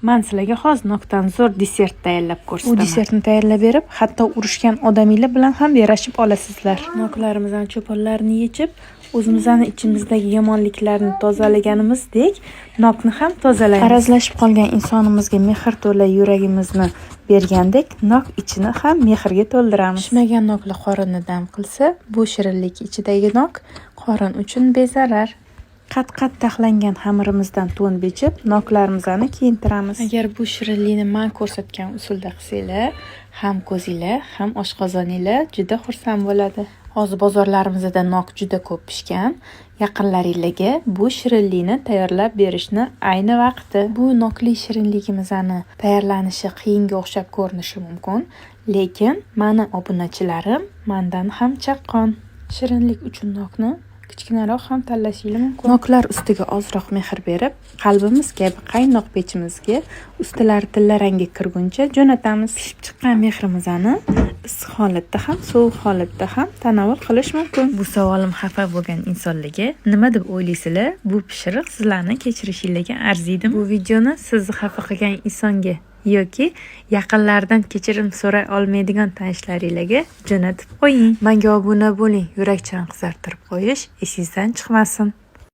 Man sizlarga hozir nokdan zo'r desert tayyorlab ko'rsataman. Bu desertni tayyorlab berib, hatto urushgan odaminglar bilan ham yarashib olasizlar. Noklarimizni cho'ponlarini yechib, o'zimizni ichimizdagi yomonliklarni tozalaganimizdek, nokni ham tozalaymiz. Arazlashib qolgan insonimizga mehr to'la yuragimizni bergandek, nok ichini ham mehrga to'ldiramiz. Pishmagan noklar qorinni dam qilsa, bu shirinlik ichidagi nok qorin uchun bezarar. Qat-qat taxlangan xamirimizdan to'n bichib, noklarimizni kiyintiramiz. Agar bu shirinlikni men ko'rsatgan usulda qilsanglar, ham ko'zinglar, ham oshqozoninglar juda xursand bo'ladi. Hozir bozorlarimizda nok juda ko'p pishgan. Yaqinlaringlarga bu shirinlikni tayyorlab berishni ayni vaqti. Bu nokli shirinligimizni tayyorlanishi qiyinga o'xshab ko'rinishi mumkin, lekin mani obunachilarim mandan ham chaqqon. Shirinlik uchun nokni kichkinaroq ham tanlashinglar mumkin. Noklar ustiga ozroq mehr berib, qalbimiz kabi qaynoq pechimizga ustilari tilla rangga kirguncha jo'natamiz. Pishib chiqqan mehrimizni issiq holatda ham, sovuq holatda ham tanovul qilish mumkin. Bu savolim xafa bo'lgan insonlarga nima deb o'ylaysizlar? Bu pishiriq sizlarni kechirishinglarga arziydimi? Bu videoni sizni xafa qilgan insonga yoki yaqinlaridan kechirim so'ray olmaydigan tanishlaringlarga jo'natib qo'ying. Menga obuna bo'ling, yurakchani qizartirib qo'yish esingizdan chiqmasin.